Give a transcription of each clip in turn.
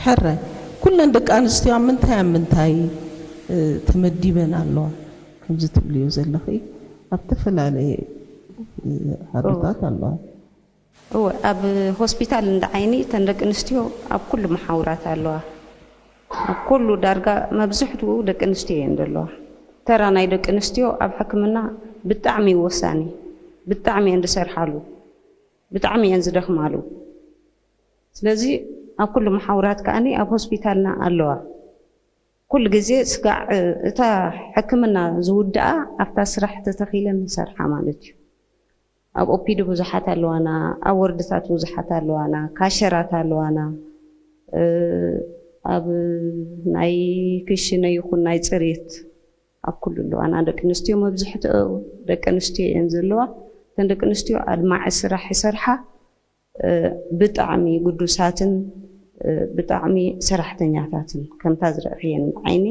ሕራይ ኩለን ደቂ ኣንስትዮ ኣብ ምንታይ ኣብ ምንታይ ተመዲበን ኣለዋ? ከምዚ ትብልዮ ዘለኺ ኣብ ዝተፈላለየ ዓድታት ኣለዋ። እወ፣ ኣብ ሆስፒታል እንዳ ዓይኒ እተን ደቂ ኣንስትዮ ኣብ ኩሉ መሓውራት ኣለዋ። ኣብ ኩሉ ዳርጋ መብዝሕትኡ ደቂ ኣንስትዮ እየን ዘለዋ። ተራ ናይ ደቂ ኣንስትዮ ኣብ ሕክምና ብጣዕሚ እዩ ወሳኒ። ብጣዕሚ እየን ዝሰርሓሉ፣ ብጣዕሚ እየን ዝደኽማሉ። ስለዚ ኣብ ኩሉ መሓውራት ከዓኒ ኣብ ሆስፒታልና ኣለዋ። ኩሉ ግዜ ስጋዕ እታ ሕክምና ዝውድኣ ኣብታ ስራሕ ተተኺለን ይሰርሓ ማለት እዩ። ኣብ ኦፒዲ ብዙሓት ኣለዋና፣ ኣብ ወርድታት ብዙሓት ኣለዋና፣ ካሸራት ኣለዋና፣ ኣብ ናይ ክሽነ ይኹን ናይ ፅሬት ኣብ ኩሉ ኣለዋና። ደቂ ኣንስትዮ መብዝሕትኡ ደቂ ኣንስትዮ እየን ዘለዋ። እተን ደቂ ኣንስትዮ ኣድማዒ ስራሕ ይሰርሓ። ብጣዕሚ ግዱሳትን ብጣዕሚ ሰራሕተኛታትን ከምታ ዝረእኽየን ዓይኒ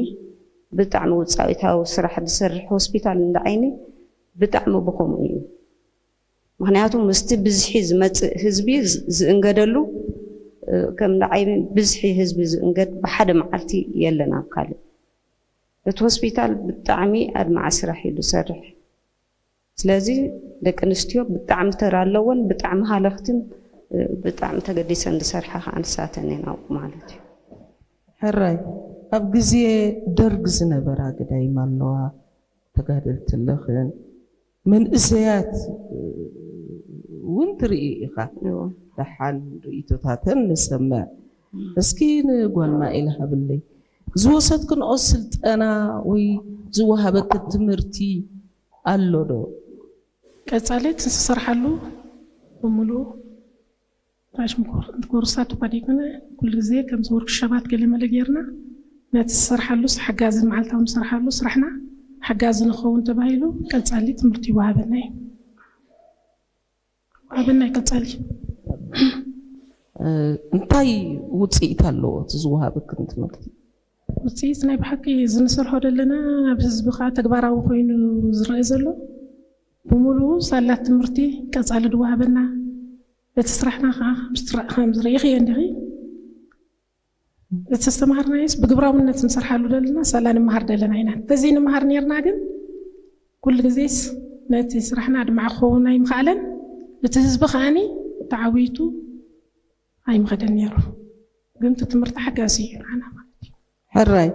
ብጣዕሚ ውፃኢታዊ ስራሕ ዝሰርሕ ሆስፒታል እንዳ ዓይኒ ብጣዕሚ ብኸምኡ እዩ። ምክንያቱ ምስቲ ብዝሒ ዝመፅእ ህዝቢ ዝእንገደሉ ከም እንዳ ዓይኒ ብዝሒ ህዝቢ ዝእንገድ ብሓደ መዓልቲ የለን ኣብ ካልእ። እቲ ሆስፒታል ብጣዕሚ ኣድማዒ ስራሕ እዩ ዝሰርሕ። ስለዚ ደቂ ኣንስትዮ ብጣዕሚ ተራ ኣለወን፣ ብጣዕሚ ሃለኽትን ብጣዕሚ ተገዲሰን ዝሰርሓ ከዓ ንሳተን እየን ኣብኡ ማለት እዩ። ሕራይ ኣብ ግዜ ደርግ ዝነበራ ገዳይም ኣለዋ፣ ተጋደልቲ ኣለኽን፣ መንእሰያት እውን ትርኢ ኢኻ። ደሓን ርእይቶታተን ንሰምዕ። እስኪ ንጓል ማኤል ሃብለይ ዝወሰድክንኦ ስልጠና ወይ ዝወሃበክ ትምህርቲ ኣሎ ዶ? ቀጻሊ እቲ ዝሰርሓሉ ብምሉኡ ራሽ ኮርሳት እኳ ደይኮነ ኩሉ ግዜ ከምዚ ወርክሾባት ገለ መለ ጌርና ነቲ ዝሰርሓሉ ሓጋዚ መዓልታዊ ንሰርሓሉ ስራሕና ሓጋዚ ንኸውን ተባሂሉ ቀጻሊ ትምህርቲ ይወሃበና እዩ። ይወሃበና እዩ ቀጻሊ። እንታይ ውፅኢት ኣለዎ እቲ ዝወሃበክን ትምህርቲ? ውፅኢት ናይ ብሓቂ እዚ ንሰርሖ ዘለና ኣብ ህዝቢ ከዓ ተግባራዊ ኮይኑ ዝረአ ዘሎ ብምሉኡ ሳላት ትምህርቲ ቀፃሊ ዝወሃበና እቲ ስራሕና ከዓ ከምዝረኢኽዮ እንዲኺ እቲ ዝተምሃርናዮስ ብግብራውነት ንሰርሓሉ ዘለና ሳላ ንምሃር ዘለና ኢና። ተዘይ ንምሃር ነርና ግን ኩሉ ግዜስ ነቲ ስራሕና ኣድማዕ ክኸውን ኣይምኽኣለን። እቲ ህዝቢ ከዓኒ ተዓዊቱ ኣይምኸደን ነይሩ። ግን እቲ ትምህርቲ ሓጋዚ እዩ ንዓና ማለት እዩ። ሕራይ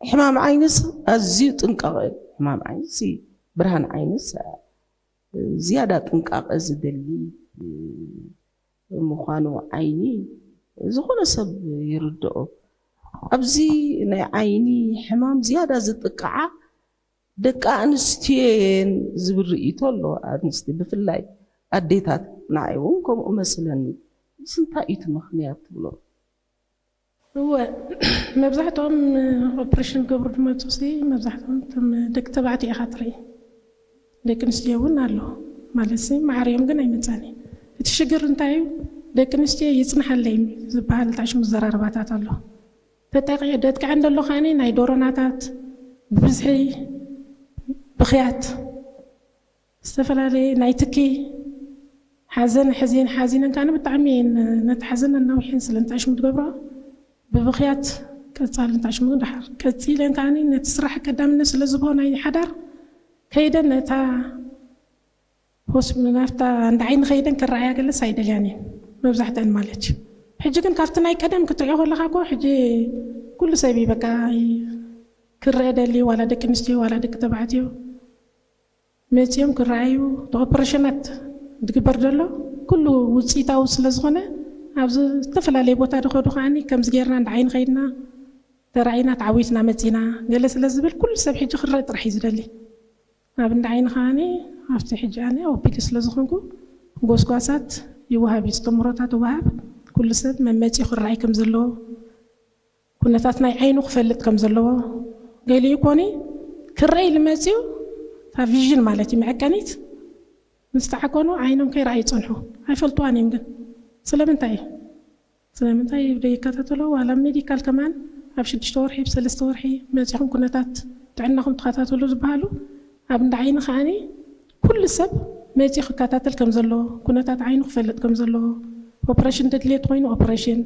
ሕማም ዓይንስ ኣዝዩ ጥንቃቐ እዩ። ሕማም ዓይንስ ብርሃን ዓይንስ ዝያዳ ጥንቃቐ ዝደሊ ምዃኑ ዓይኒ ዝኾነ ሰብ ይርድኦ። ኣብዚ ናይ ዓይኒ ሕማም ዝያዳ ዝጥቅዓ ደቂ ኣንስትዮ እየን ዝብል ርእይቶ ኣሎ። ኣንስቲ ብፍላይ ኣዴታት ንዓይ እውን ከምኡ መስለኒ። ምስ እንታይ እዩ እቲ ምኽንያት ትብሎ? እወ መብዛሕትኦም ኦፕሬሽን ገብሩ ዝመፁ ሲ መብዛሕትኦም እቶም ደቂ ተባዕትዮ ኢኻ ትርኢ። ደቂ ኣንስትዮ እውን ኣሎ ማለት ሲ ማዕሪኦም ግን ኣይመፃኒ። እቲ ሽግር እንታይ እዩ? ደቂ ኣንስትዮ ይፅንሓለይ ዝበሃል እንታይ ሽሙ ዘራርባታት ኣሎ። ተጠቂዑ ደጥቅዐ እንደሎ ከዓኒ ናይ ዶሮናታት ብብዝሒ ብኽያት ዝተፈላለየ ናይ ትኪ ሓዘን ሕዜን ሓዚነን ከዓኒ ብጣዕሚ እየን ነቲ ሓዘን ኣናዊሐን ስለ እንታይ ሽሙ ትገብሮ ብብኽያት ቀፃሊ እንታይ ሽሙ ድሓር ቀፂለን ከዓኒ ነቲ ስራሕ ቀዳምነት ስለ ዝብሆ ናይ ሓዳር ከይደን ነታ ሆስ ናብታ እንዳ ዓይኒ ከይደን ክረኣያ ገለስ ኣይደልያን እየን መብዛሕትአን ማለት እዩ። ሕጂ ግን ካብቲ ናይ ቀደም ክትሪኦ ከለካ እኮ ሕጂ ኩሉ ሰብ እዩ በቃ ክረአ ደሊ ዋላ ደቂ ኣንስትዮ ዋላ ደቂ ተባዕትዮ መፂኦም ክረኣዩ እቲ ኦፕሬሽናት ዝግበር ዘሎ ኩሉ ውፅኢታዊ ስለ ዝኾነ ኣብ ዝተፈላለየ ቦታ ዝኸዱ ከዓኒ ከምዚ ጌርና እንዳ ዓይኒ ከይድና ተራኢና ተዓዊትና መፂና ገለ ስለ ዝብል ኩሉ ሰብ ሕጂ ክረአ ጥራሕ እዩ ዝደሊ። ኣብ እንዳ ዓይኒ ከዓኒ ኣብቲ ሕጂ ኣነ ኦፒዲ ስለ ዝኾንኩ ጎስጓሳት ይወሃብ እዩ፣ ዝተምሮታት ይወሃብ። ኩሉ ሰብ መመፂኡ ክረኣይ ከም ዘለዎ ኩነታት ናይ ዓይኑ ክፈልጥ ከም ዘለዎ ገሊኡ ኮኒ ክረአ ኢሉ መፂኡ እታ ቪዥን ማለት እዩ መዐቀኒት ምስ ተዓቀኑ ዓይኖም ከይረኣዩ ይፀንሑ ኣይፈልጥዋን እዮም ግን ስለምንታይ እዩ ስለምንታይ ይከታተሎ ዋላ ሜዲካል ከማን ኣብ ሽዱሽተ ወርሒ ብሰለስተ ወርሒ መፂኹም ኩነታት ጥዕናኹም ተኸታተሉ ዝበሃሉ ኣብ እንዳ ዓይኒ ከዓኒ ኩሉ ሰብ መፂኡ ክከታተል ከም ዘለዎ ኩነታት ዓይኑ ክፈልጥ ከም ዘለዎ ኦፕሬሽን ተድልየት ኮይኑ ኦፕሬሽን፣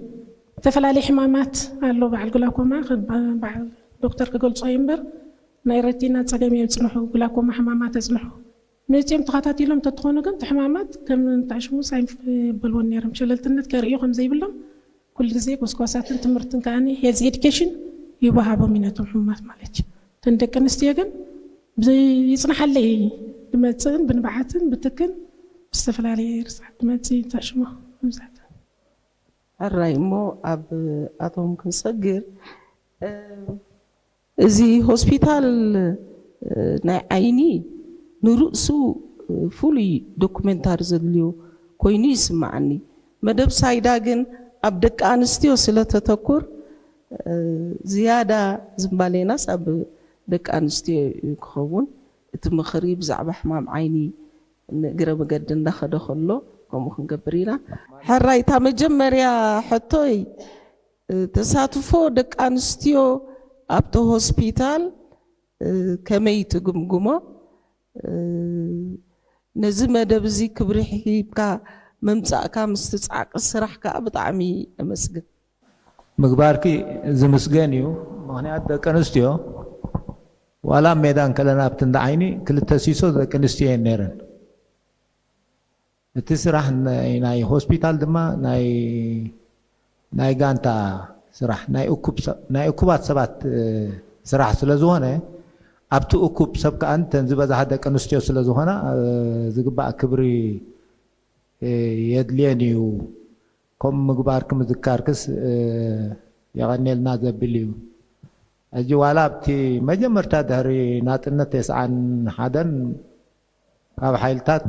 ዝተፈላለዩ ሕማማት ኣሎ። በዓል ግላኮማ ከም በ- በዓል ዶክተር ክገልጾ እዩ እምበር፣ ናይ ረቲና ጸገም የጽንሑ፣ ግላኮማ ሕማማት የጽንሑ። መጺኦም ተኸታቲሎም እንተትኾኑ ግን፣ እቲ ሕማማት ከም እንተዕሽሙ ሳይንፍ የበልዎን ነይሮም። ሸለልትነት ከርእዩ ከም ዘይብሎም፣ ኩሉ ግዜ ጎስጓሳትን ትምህርትን ከኣ ሄልዝ ኤዱኬሽን ይወሃቦም እዩ ነቶም ሕሙማት ማለት እዩ። እተን ደቂ ኣንስትዮ ግን ብዘይ- ይጽናሓለይ፣ ብመጽእን ብንብዓትን ብትክን ብዝተፈላለየ ርስሓት ብመጽእ ተዕሽሞ መብዛሕትኡ። ሕራይ እሞ ኣብ ኣቶም ክንሰግር፣ እ፣ እዚ ሆስፒታል፣ እ፣ ናይ ዓይኒ ንርእሱ፣ እ፣ ፍሉይ ዶኩሜንታሪ ዘድልዮ ኮይኑ ይስምዓኒ። መደብ ሳይዳ ግን ኣብ ደቂ ኣንስትዮ ስለ ተተኩር፣ እ፣ ዝያዳ ዝንባሌናስ ኣብ ደቂ ኣንስትዮ እዩ ክኸውን። እቲ ምኽሪ ብዛዕባ ሕማም ዓይኒ ንእግረ መገዲ እንዳኸደ ከሎ ከምኡ ክንገብር ኢና። ሕራይ፣ እታ መጀመርያ ሕቶይ፣ እ፣ ተሳትፎ ደቂ ኣንስትዮ ኣብቲ ሆስፒታል፣ እ፣ ከመይ ትግምግሞ? እ፣ ነዚ መደብ እዚ ክብሪ ሂብካ ምምጻእካ ምስቲ ጻዕቂ ስራሕ ከኣ ብጣዕሚ እመስግን። ምግባርኪ ዝምስገን እዩ። ምኽንያት ደቂ ኣንስትዮ ዋላ ኣብ ሜዳ እንከለና ኣብቲ እንዳ ዓይኒ ክልተ ሲሶ ደቂ ኣንስትዮ እየን ነይረን። እቲ ስራሕ ናይ ናይ ሆስፒታል ድማ ናይ ናይ ጋንታ ስራሕ ናይ እኩብ ሰ- ናይ እኩባት ሰባት እ፣ ስራሕ ስለ ዝኾነ ኣብቲ እኩብ ሰብ ከኣ እተን ዝበዝሓ ደቂ ኣንስትዮ ስለ ዝኾና እ፣ ዝግባእ ክብሪ እ፣ የድልየን እዩ። ከምኡ ምግባርኪ ምዝካርክስ እ፣ የቐንየልና ዘብል እዩ። ሕጂ ዋላ ኣብቲ መጀመርታ ድሕሪ ናጽነት ተስዓን ሓደን ካብ ሓይልታት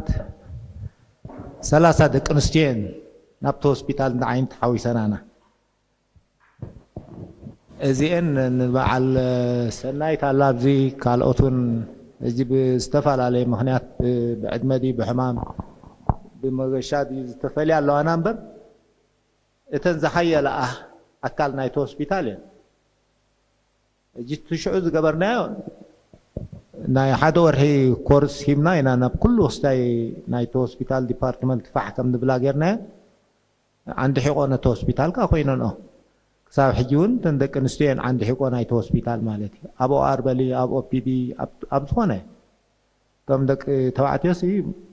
ሰላሳ ደቂ ኣንስትዮ እየን ናብቲ ሆስፒታል እንዳ ዓይኒ ተሓዊሰናና። እዚኤን ንበዓል ሰናይት ኣላ ኣብዚ ካልኦት እውን ሕጂ ብዝተፈላለየ ምኽንያት ብ- ብዕድመ ድዩ ብሕማም ብመገሻ ድዩ ዝተፈልያ ኣለዋና እምበር እተን ዝሓየላ ኣካል ናይቲ ሆስፒታል እየን። ሕጂ እቲ ሽዑ ዝገበርናዮ ናይ ሓደ ወርሒ ኮርስ ሂብና ኢና ናብ ኩሉ ክስታይ ናይቲ ሆስፒታል ዲፓርትመንት ፋሕ ከም ንብላ ጌርናዮ። ዓንዲ ሒቆ ነቲ ሆስፒታል ከኣ ኮይነንኦ ክሳብ ሕጂ እውን እተን ደቂ ኣንስትዮ እየን ዓንዲ ሒቆ ናይቲ ሆስፒታል ማለት እዩ። ኣብ ኦኣር በሊ ኣብ ኦፒዲ ኣብ ዝኾነ እቶም ደቂ ተባዕትዮ ሲ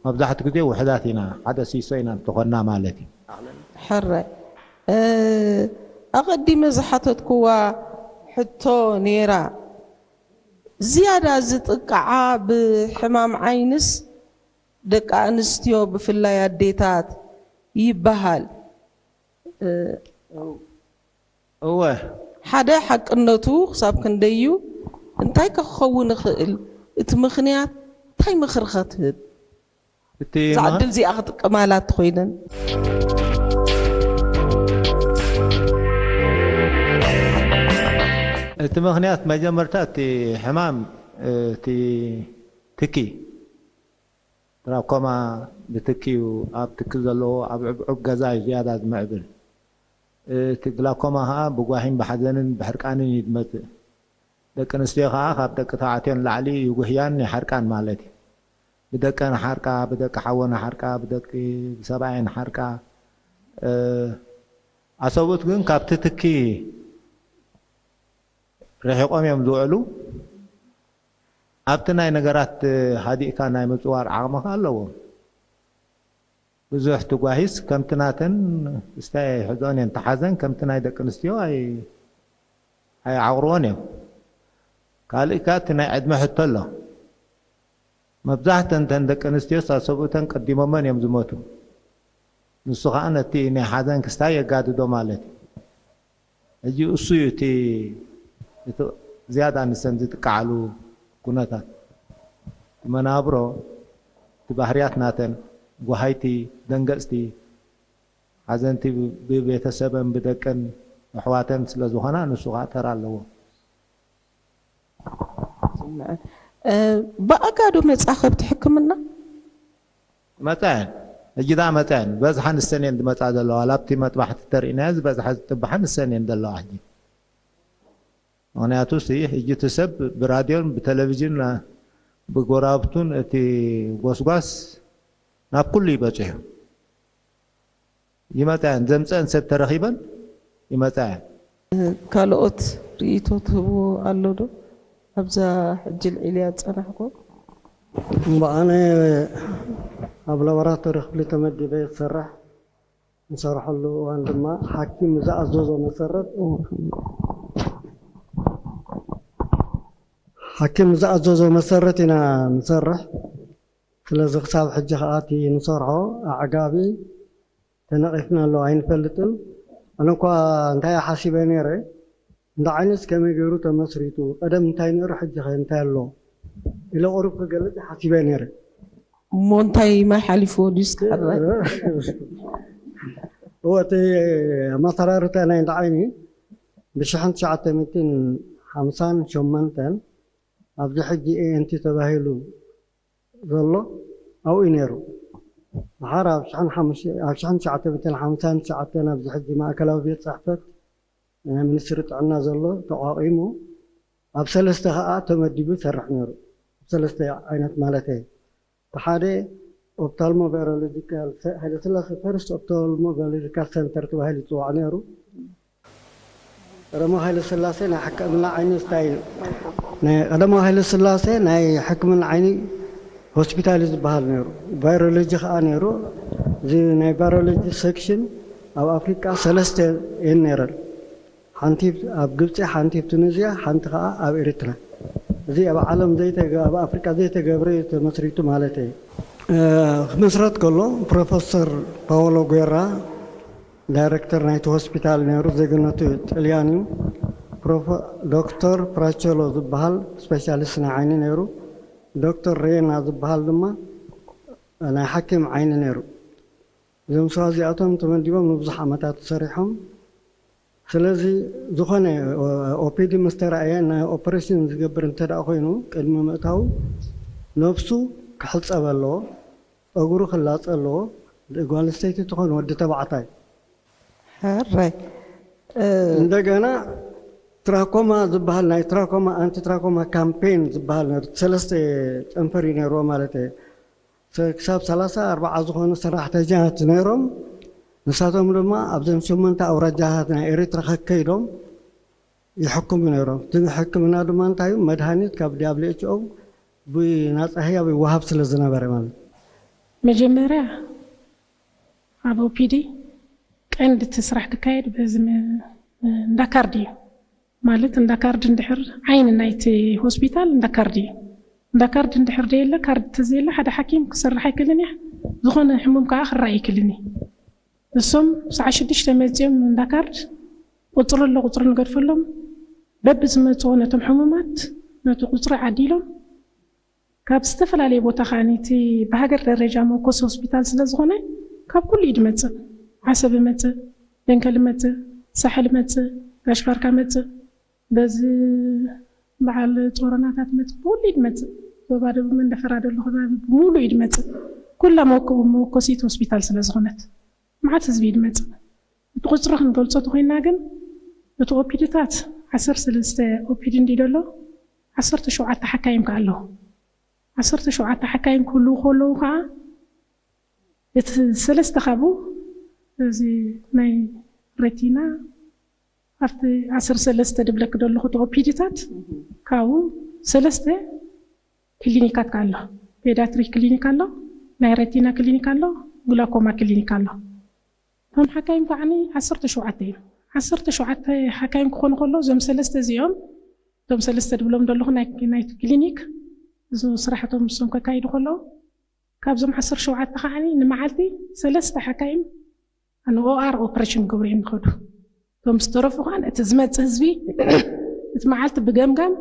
መብዛሕትኡ ግዜ ውሕዳት ኢና ሓደ ሲሶ ኢና እንተኾንና ማለት እዩ። ሕራይ፣ እ፣ ኣቐዲመ ዝሓተትኩዋ ሕቶ ነይራ። ዝያዳ ዝጥቅዓ ብሕማም ዓይንስ ደቂ ኣንስትዮ ብፍላይ ኣዴታት ይበሃል። እ፣ እወ ሓደ ሓቅነቱ ክሳብ ክንደይ እዩ? እንታይ ከ ክኸውን ይኽእል? እቲ ምኽንያት እንታይ ምኽሪ ከ ትህብ? እቲ እዛ ምኽ- ዕድል እዚኣ ክጥቀማላ እንተኾይነን። እቲ ምኽንያት መጀመርታ እቲ ሕማም እቲ ትኪ ትራኮማ ብትኪ እዩ። ኣብ ትኪ ዘለዎ ኣብ ዕብዕብ ገዛ እዩ ዝያዳ ዝምዕብል። እቲ ግላኮማ ከዓ ብጓሂን ብሓዘንን ብሕርቃንን እዩ ዝመፅእ። ደቂ ኣንስትዮ ከዓ ካብ ደቂ ተባዕትዮ ንላዕሊ ይጉህያን ይሓርቃን ማለት እዩ። ብደቀን ሓርቃ፣ ብደቂ ሓወን ሓርቃ፣ ብደቂ ብሰብኣየን ሓርቃ። እ፣ ኣሰብኡት ግን ካብቲ ትኪ ርሒቆም እዮም ዝውዕሉ። ኣብቲ ናይ ነገራት ሃዲእካ ናይ ምፅዋር ዓቕሚ ከ ኣለዎም። ብዙሕ ትጓሂስ ከምቲ ናተን ክስታይ ኣይሕዝኦን እየን። ተሓዘን ከምቲ ናይ ደቂ ኣንስትዮ ኣይ- ኣይዓቕርዎን እዮም። ካልእ ከ እቲ ናይ ዕድመ ሕቶ ኣሎ። መብዛሕተን እተን ደቂ ኣንስትዮ ሳብ ሰብኡተን ቀዲሞመን እዮም ዝሞቱ። ንሱ ከዓ ነቲ ናይ ሓዘን ክስታይ የጋድዶ ማለት እዩ። ሕጂ እሱ እዩ እቲ እቲ ዝያዳ ንሰን ዝጥቃዓሉ ኩነታት። እቲ መናብሮ፣ እቲ ባህርያት ናተን፣ ጓሃይቲ፣ ደንገፅቲ፣ ሓዘንቲ ብቤተሰበን ብደቀን ኣሕዋተን ስለ ዝኾና ንሱ ከዓ ተራ ኣለዎ። ብኣጋዶ መጻኸብቲ ሕክምና መጻ እየን። ሕጂ ዳ መጻ እየን ዝበዝሓ ንሰን እየን ዝመጻ ዘለዋ። ላብቲ መጥባሕቲ ተርእናዮ ዝበዝሓ ዝጥብሓ ንሰን እየን ዘለዋ ሕጂ። ምክንያቱ ሲ ሕጂ እቲ ሰብ ብራድዮን ብቴሌቪዥን ብጎራብቱን እቲ ጎስጓስ ናብ ኩሉ ይበጽሑ። ይመጻ እየን። ዘምጸአን ሰብ ተረኺበን ይመጻ እየን። ካልኦት ርእይቶ ትህብዎ ኣሎ ዶ ኣብዛ ሕጂ ልዒልያ ዝጸናሕኩም? እምበኣነ ኣብ ላቦራቶሪ ክፍሊ ተመዲበ ዝሰርሕ፣ ንሰርሐሉ እዋን ድማ ሓኪም ዝኣዘዞ መሰረት ሓኪም ዝኣዘዞ መሰረት ኢና ንሰርሕ። ስለዚ ክሳብ ሕጂ ከዓ እቲ ንሰርሖ ኣዕጋቢ ተነቒፍናሉ ኣይንፈልጥን። ኣነ እኳ እንታይ ሓሲበ ነይረ፣ እንዳ ዓይነስ ከመይ ገይሩ ተመስሪቱ፣ ቀደም እንታይ ነይሩ፣ ሕጂ ኸ እንታይ ኣሎ ኢለ ቁሩብ ክገልጽ ሓሲበ ነይረ። እሞ እንታይ ማይ ሓሊፍዎ ድዩ እስኪ ሕራይ? እወ፣ እቲ ኣመሰራርታ ናይ እንዳ ዓይኒ ብሽሕን ትሽዓተ ሚእትን ሓምሳን ሸሞንተን ኣብዚ ሕጂ ኤ ኤን ቲ ተባሂሉ ዘሎ ኣብኡ እዩ ነይሩ። ድሓር ኣብ ሽሕን ሓሙሽተ፣ ኣብ ሽሕን ትሽዓተ ሚእትን ሓምሳን ትሽዓተን ኣብዚ ሕጂ ማእከላዊ ቤት ጽሕፈት ናይ ሚኒስትሪ ጥዕና ዘሎ ተቋቒሙ ኣብ ሰለስተ ኸኣ ተመዲቡ ይሰርሕ ነይሩ። ኣብ ሰለስተ ዓይነት ማለት እየ። እቲ ሓደ ኦፕታልሞ ቫይሮሎጂካል ሰ-፣ ሃይለስላሴ ፈርስት ኦፕታልሞ ቫይሮሎጂካል ሰንተር ተባሂሉ ይፅዋዕ ነይሩ። ቀዳማዊ ሃይለስላሴ ናይ ሕክምና ዓይኒ ስታይ ናይ ቀዳማዊ ሃይለስላሴ ናይ ሕክምና ዓይኒ ሆስፒታል እዩ ዝበሃል ነይሩ። ቫይሮሎጂ ከዓ ነይሩ። እዚ ናይ ቫይሮሎጂ ሴክሽን ኣብ ኣፍሪቃ ሰለስተ እየን ነይረን። ሓንቲ ኣብ ግብፂ፣ ሓንቲ ኣብ ቱኒዝያ፣ ሓንቲ ከዓ ኣብ ኤርትራ። እዚ ኣብ ዓለም ዘይተገ-፣ ኣብ ኣፍሪቃ ዘይተገብረ እዩ ተመስሪቱ ማለት እዩ። እ፣ ክምስረት ከሎ ፕሮፌሰር ፓውሎ ጉዌራ ዳይሬክተር ናይቲ ሆስፒታል ነይሩ። ዜግነቱ ጥልያን እዩ። ፕሮፈ-፣ ዶክተር ፕራቸሎ ዝበሃል ስፔሻሊስት ናይ ዓይኒ ነይሩ። ዶክተር ሬና ዝበሃል ድማ ናይ ሓኪም ዓይኒ ነይሩ። እዞም ሰባት እዚኣቶም ተመዲቦም ንብዙሕ ዓመታት ሰሪሖም። ስለዚ ዝኾነ ኦፒዲ ምስ ተራእየ ናይ ኦፐሬሽን ዝገብር እንተ ደኣ ኮይኑ ቅድሚ ምእታው ነብሱ ክሕጸብ ኣለዎ፣ ጸጉሩ ክላጸ ኣለዎ። ጓል ኣንስተይቲ ትኾን ወዲ ተባዕታይ ሕራይ እ፣ እንደገና ትራኮማ ዝበሃል ናይ ትራኮማ ኣንቲ ትራኮማ ካምፔን ዝበሃል ነይሩ። ሰለስተ ጨንፈር እዩ ነይርዎ ማለት እየ። ሰ-፣ ክሳብ ሰላሳ ኣርባዓ ዝኾኑ ሰራሕተኛታት ነይሮም። ንሳቶም ድማ ኣብዘን ሸሞንተ ኣውራጃታት ናይ ኤርትራ ከከይዶም ይሕክሙ ነይሮም። እቲ ሕክምና ድማ እንታይ እዩ? መድሃኒት ካብ ዲ ደብሊው ኤች ኦ ብናጻ ህያብ ይወሃብ ስለ ዝነበረ ማለት እዩ። መጀመርያ ኣብ ኦፒዲ ቀንዲ እቲ ስራሕ ክካየድ በዚ መ-፣ እንዳ ካርድ እዩ። ማለት እንዳ ካርድ እንድሕር ዓይኒ ናይቲ ሆስፒታል እንዳ ካርድ እዩ። እንዳ ካርድ እንድሕር ደየለ፣ ካርድ ተዘየለ ሓደ ሓኪም ክሰርሕ ኣይክእልን እያ። ዝኾነ ሕሙም ከዓ ክረኣይ ኣይክእልን እዩ። እሶም ሰዓት ሽዱሽተ መፂኦም እንዳ ካርድ ቁፅሪ ኣሎ፣ ቁፅሪ ንገድፈሎም። በቢ ዝመፅዎ ነቶም ሕሙማት ነቲ ቁፅሪ ዓዲሎም ካብ ዝተፈላለየ ቦታ ከዓ እቲ ብሃገር ደረጃ መኮስ ሆስፒታል ስለ ዝኾነ ካብ ኩሉ እዩ ድመፅእ። ዓሰብ መፅእ፣ ደንከል መፅእ፣ ሳሕል መፅእ፣ ጋሽ ባርካ መፅእ፣ በዚ በዓል ጾሮናታት መፅእ፣ ብኩሉ እዩ ድመፅእ። ዞባ ደቡብ መንደፈራ ደሎ ከባቢ ብሙሉ እዩ ድመፅእ። ኩላ መወኮሲት ሆስፒታል ስለ ዝኾነት መዓት ህዝቢ እዩ ድመፅእ። እቲ ቁፅሪ ክንገልፆ ተኮይና ግን እቲ ኦፒዲታት ዓሰርተ ሰለስተ ኦፒዲ እንዲ ደሎ ዓሰርተ ሸውዓተ ሓካይም ከዓ ኣለዉ። ዓሰርተ ሸውዓተ ሓካይም ክህልዉ ከለዉ ከዓ እቲ ሰለስተ ካብኡ እዚ ናይ ሬቲና ኣብቲ ዓሰርተ ሰለስተ ድብለክ ደለኹ እቲ ኦፒዲታት ካብኡ ሰለስተ ክሊኒካት ኣሎ። ፔዳትሪክ ክሊኒክ ኣሎ፣ ናይ ሬቲና ክሊኒክ ኣሎ፣ ግላኮማ ክሊኒክ ኣሎ። እቶም ሓካይም ከዓ ዓሰርተ ሸውዓተ እዮም። ዓሰርተ ሸውዓተ ሓካይም ክኾኑ ከሎ እዞም ሰለስተ እዚኦም እቶም ሰለስተ ድብሎም ደለኹ ናይ ናይቲ ክሊኒክ እዚ ስራሕቶም ንሶም ከካይዱ ከለዉ ካብዞም ዓሰርተ ሸውዓተ ከዓ ንመዓልቲ ሰለስተ ሓካይም ንኦኣር ኦፕሬሽን ገብሩ እዮም ዝኸዱ። እቶም ዝተረፉ ከዓ እቲ ዝመፅእ ህዝቢ እቲ መዓልቲ ብገምጋም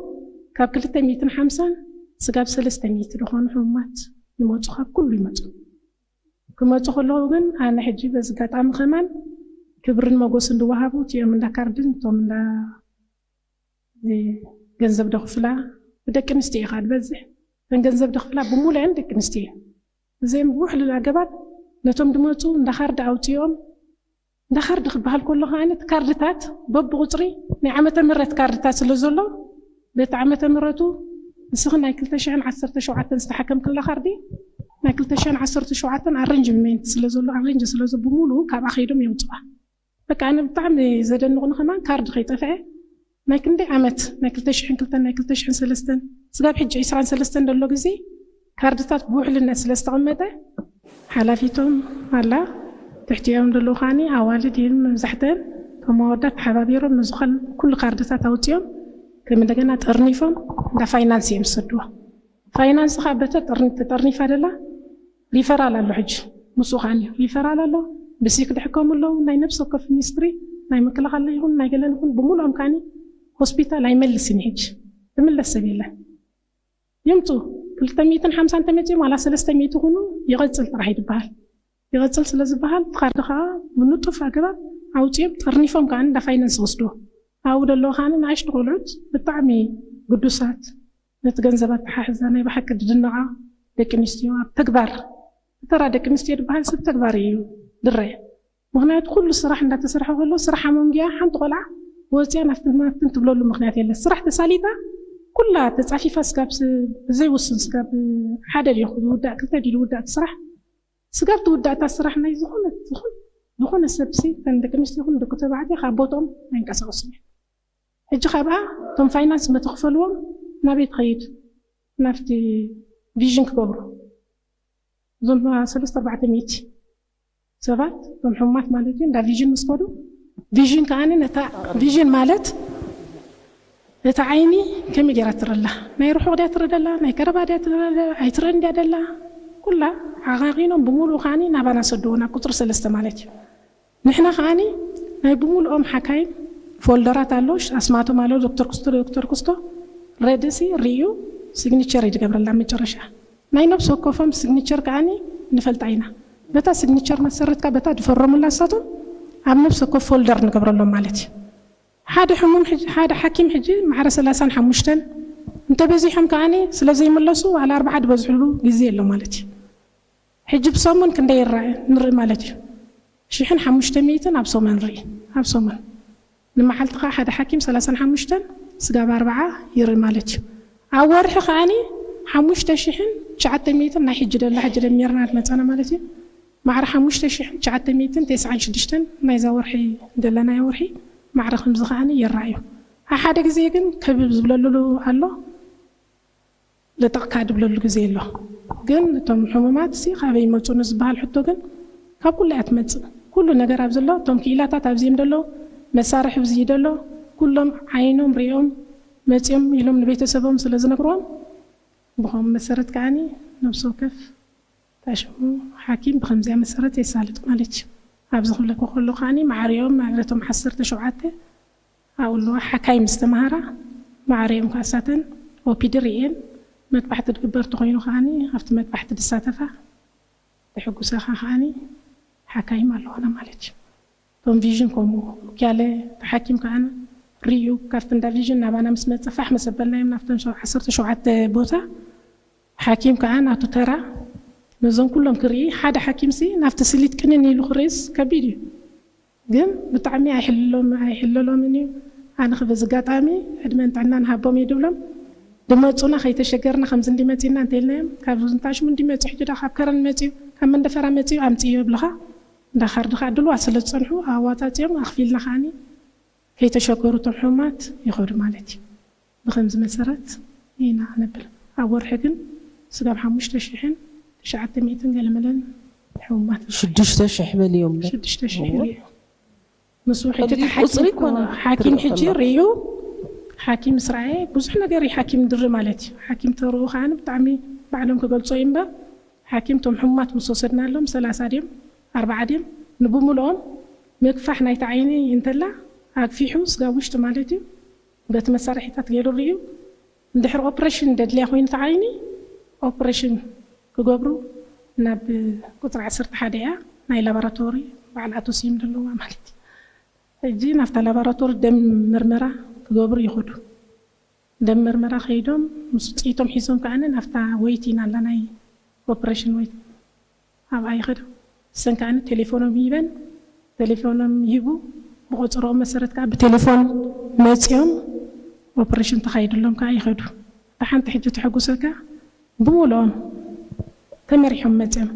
ካብ ክልተ ሚእትን ሓምሳን ስጋብ ሰለስተ ሚእቲ ዝኾኑ ሕሙማት ይመፁ፣ ካብ ኩሉ ይመፁ። ክመፁ ከለዉ ግን ኣነ ሕጂ በዚ ኣጋጣሚ ከማን ክብርን መጎስን ዝወሃቡ እቲኦም እንዳ ካርድን እቶም እንዳ ገንዘብ ደኽፍላ ብደቂ ኣንስትዮ ኢኻ ዝበዝሕ። እተን ገንዘብ ደኽፍላ ብምሉአን ደቂ ኣንስትዮ እየን። እዚኦም ብውሕሉል ኣገባብ ነቶም ድመፁ እንዳ ካርድ ኣውፅኦም፣ እንዳ ካርድ ክበሃል ከሎ ከዓ እቲ ካርድታት በብቁፅሪ ናይ ዓመተ ምህረት ካርድታት ስለ ዘሎ በቲ ዓመተ ምህረቱ ንስኺ ናይ ክልተ ሽሕን ዓሰርተ ሸውዓተን ዝተሓከምክላ ካርዲ ናይ ክልተ ሽሕን ዓሰርተ ሸውዓተን ኣረንጅመንት ስለ ዘሎ ኣረንጅ ስለ ዘሎ ብምሉኡ ካብኣ ከይዶም የውፅዋ። በቃ ኣነ ብጣዕሚ ዘደንቑኒ ከማን ካርድ ከይጠፍዐ ናይ ክንደይ ዓመት ናይ ክልተ ሽሕን ክልተን ናይ ክልተ ሽሕን ሰለስተን ስጋብ ሕጂ ዕስራን ሰለስተን ዘሎ ግዜ ካርድታት ብውሕልነት ስለ ዝተቐመጠ ሓላፊቶም ኣላ ትሕቲኦም ዘለዉ ከዓኒ ኣዋልድ እየን መብዛሕተን እቶም ኣወዳት ተሓባቢሮም ነዚ ኩሉ ካርድታት ኣውፅኦም ከም እንደገና ጠርኒፎም እንዳ ፋይናንስ እዮም ዝሰድዎ። ፋይናንስ ከዓ በተ ተጠርኒፋ ደላ ሪፈራል ኣሎ ሕጂ ምስኡ ከዓ ሪፈራል ኣሎ ብሲክ ድሕከሙ ኣለዉ ናይ ነብሲ ወከፍ ሚኒስትሪ ናይ ምክልኻል ይኹን ናይ ገለን ይኹን ብምሉኦም ከዓኒ ሆስፒታል ኣይመልስን ሕጂ ትምለስ ሰብ የለን ይምፁ ክልተ ሚእትን ሓምሳን ተመፂኦም ዋላ ሰለስተ ሚእቲ ይኹኑ ይቐፅል ጥራሕ ይድበሃል ይቐፅል ስለ ዝበሃል እቲ ካርድ ከዓ ብንጡፍ ኣገባብ ኣውፅኦም ጠርኒፎም ከዓ እንዳ ፋይናንስ ወስድዎ ኣብኡ ደለዉ ከዓ ንኣሽቱ ቆልዑት ብጣዕሚ ግዱሳት ነቲ ገንዘብ ኣተሓሕዛ ናይ ብሓቂ ድድነቓ ደቂ ኣንስትዮ ኣብ ተግባር እተራ ደቂ ኣንስትዮ ዝበሃል ሰብ ተግባር እዩ ድረ ምክንያቱ ኩሉ ስራሕ እንዳተሰርሐ ከሎ ስራሕ ኣመንጉያ ሓንቲ ቆልዓ ወፅያ ናፍትን ናፍትን ትብለሉ ምክንያት የለ ስራሕ ተሳሊጣ ኩላ ተፃፊፋ ስጋብ ዘይውስን ስጋብ ሓደ ድዩ ዝውዳእ ክልተ ድዩ ዝውዳእ ስራሕ ስጋብ ትውዳእታ ስራሕ ናይ ዝኾነ ዝኾነ ዝኾነ ሰብሲ ከም ደቂ ኣንስትዮ ይኹን ደቂ ተባዕትዮ ካብ ቦትኦም ኣይንቀሳቀሱን እዮም ሕጂ ካብኣ እቶም ፋይናንስ መተኽፈልዎም ናበይ ትኸይድ ናብቲ ቪዥን ክገብሩ እዞም ሰለስተ ኣርባዕተ ሚእቲ ሰባት እቶም ሕሙማት ማለት እዩ እንዳ ቪዥን ምስ ከዱ ቪዥን ከዓ ነታ ቪዥን ማለት እታ ዓይኒ ከመይ ገይራ ትረላ ናይ ርሑቕ ድያ ትረደላ ናይ ቀረባ ድያ ትረዳ ኣይትረን ድያ ደላ ኩላ ዓቃቂኖም ብምሉኡ ከዓ ናባና ሰድዎ ናብ ቁፅሪ ሰለስተ ማለት እዩ ንሕና ከዓኒ ናይ ብምሉኦም ሓካይም ፎልደራት ኣሎ ኣስማቶም ኣሎ ዶክተር ክስቶ ዶክተር ክስቶ ረድሲ ርእዩ ሲግኒቸር ይድገብረላ መጨረሻ ናይ ነብሲ ወከፎም ሲግኒቸር ከዓኒ ንፈልጣ ኢና በታ ሲግኒቸር መሰረት ከዓ በታ ዝፈረሙላ እሳቶም ኣብ ነብሲ ወከፍ ፎልደር ንገብረሎም ማለት እዩ ሓደ ሕሙም ሓደ ሓኪም ሕጂ ማዕረ ሰላሳን ሓሙሽተን እንተበዚሖም ከዓኒ ስለ ዘይምለሱ ዋላ ኣርባዓ ዝበዝሕሉ ግዜ ኣሎ ማለት እዩ ሕጂ ብሰሙን ክንደይ ይረኣየ ንርኢ ማለት እዩ ሽሕን ሓሙሽተ ሚእትን ኣብ ሰሙን ርኢ ኣብ ሰሙን ንመዓልቲ ከዓ ሓደ ሓኪም ሰላሳን ሓሙሽተን ስጋብ ኣርባዓ ይርኢ ማለት እዩ ኣብ ወርሒ ከዓኒ ሓሙሽተ ሽሕን ትሽዓተ ሚእትን ናይ ሕጂ ደላ ሕጂ ደሚርና ዝመፀና ማለት እዩ ማዕረ ሓሙሽተ ሽሕን ትሽዓተ ሚእትን ተስዓን ሽዱሽተን ናይዛ ወርሒ ደለናዮ ወርሒ ማዕረ ከምዚ ከዓኒ ይረኣዩ ኣብ ሓደ ግዜ ግን ከብብ ዝብለሉ ኣሎ ልጥቕካ ድብለሉ ግዜ ኣሎ ግን እቶም ሕሙማት ሲ ካበይ ይመፁ ንዝበሃል ሕቶ ግን ካብ ኩሉ እያ ትመፅእ ኩሉ ነገር ኣብ ዘሎ እቶም ክኢላታት ኣብዚ እዮም ደሎ መሳርሒ ብዚ ደሎ ኩሎም ዓይኖም ሪኦም መፂኦም ኢሎም ንቤተሰቦም ስለ ዝነግርዎም ብኸም መሰረት ከዓኒ ነብሲ ወከፍ ታሽሙ ሓኪም ብከምዚያ መሰረት የሳልጥ ማለት እዩ ኣብዚ ክብለኩ ከሎ ከዓኒ ማዕሪኦም ማዕረቶም ዓሰርተ ሸውዓተ ኣብኡ ኣለዋ ሓካይ ምስ ተምሃራ ማዕሪኦም ከዓ እሳተን ኦፒዲ ርእየን መጥባሕቲ ዝግበር ተኮይኑ ከዓኒ ኣብቲ መጥባሕቲ ዝሳተፋ ዝሕጉሰኻ ከዓኒ ሓካይም ኣለዋና ማለት እዩ እቶም ቪዥን ከምኡ ያለ ሓኪም ከዓ ርእዩ ካብቲ እንዳ ቪዥን ናባና ምስ መፀ ፋሕ መሰበልናዮም ናብቶም ዓሰርተ ሸውዓተ ቦታ ሓኪም ከዓ ናቱ ተራ ነዞም ኩሎም ክርኢ ሓደ ሓኪም ሲ ናብቲ ስሊት ቅንን ኢሉ ክርእስ ከቢድ እዩ ግን ብጣዕሚ ኣይሕልሎም ኣይሕለሎምን እዩ ኣነ በዚ ኣጋጣሚ ዕድመን ጥዕናን ሃቦም ይድብሎም ድመፁና ከይተሸገርና ከምዚ እንዲመፂና እንተኢልናዮም ካብ ዝንታሽሙ እንዲመፁ ሕጂ ዳ ካብ ከረን መፅዩ ካብ መንደፈራ መፅዩ ኣምፅዩ ይብልኻ እንዳ ካርድ ከዓ ድልዋ ስለ ዝፀንሑ ኣዋፃፂኦም ኣኽፊልና ከዓኒ ከይተሸገሩ እቶም ሕሙማት ይኸዱ ማለት እዩ ብኸምዚ መሰረት ኢና ነብል ኣብ ወርሒ ግን ስጋብ ሓሙሽተ ሽሕን ትሽዓተ ሚእትን ገለመለን ሕሙማት ሽዱሽተ ሽሕ በልዮም ሽዱሽተ ሽሕ ሪኡ ምስ ውሕጅ ሓኪም ሕጂ ሪኡ ሓኪም ስራኤ ብዙሕ ነገር እዩ ሓኪም ድሪ ማለት እዩ ሓኪም ተርኡ ከዓ ብጣዕሚ ባዕሎም ክገልፆ እዩ እምበር ሓኪም ቶም ሕሙማት ምስ ወሰድናሎም ሰላሳ ድዮም ኣርባዓ ድዮም ንብምልኦም ምግፋሕ ናይቲ ዓይኒ እንተላ ኣግፊሑ ስጋብ ውሽጢ ማለት እዩ በቲ መሳርሒታት ገይሩ ሪኡ እንድሕር ኦፕሬሽን ደድልያ ኮይኑ ተዓይኒ ኦፕሬሽን ክገብሩ ናብ ቁፅሪ ዓሰርተ ሓደ እያ ናይ ላቦራቶሪ በዓል ኣቶ ስዩም ዘለዋ ማለት እዩ ሕጂ ናብታ ላቦራቶሪ ደም ምርመራ ክገብሩ ይኸዱ ደም ምርመራ ከይዶም ምስ ውፅኢቶም ሒዞም ከዓ ናብታ ወይት ኢና ኣላ ናይ ኦፕሬሽን ወይት ኣብኣ ይኸዳ እሰን ከዓ ቴሌፎኖም ሂበን ቴሌፎኖም ይህቡ ብቆፀሮኦም መሰረት ከዓ ብቴሌፎን መፂኦም ኦፕሬሽን ተካይድሎም ከዓ ይኸዱ እታ ሓንቲ ሕጂ ተሐጉሰካ ብምልኦም ተመሪሖም መፅኦም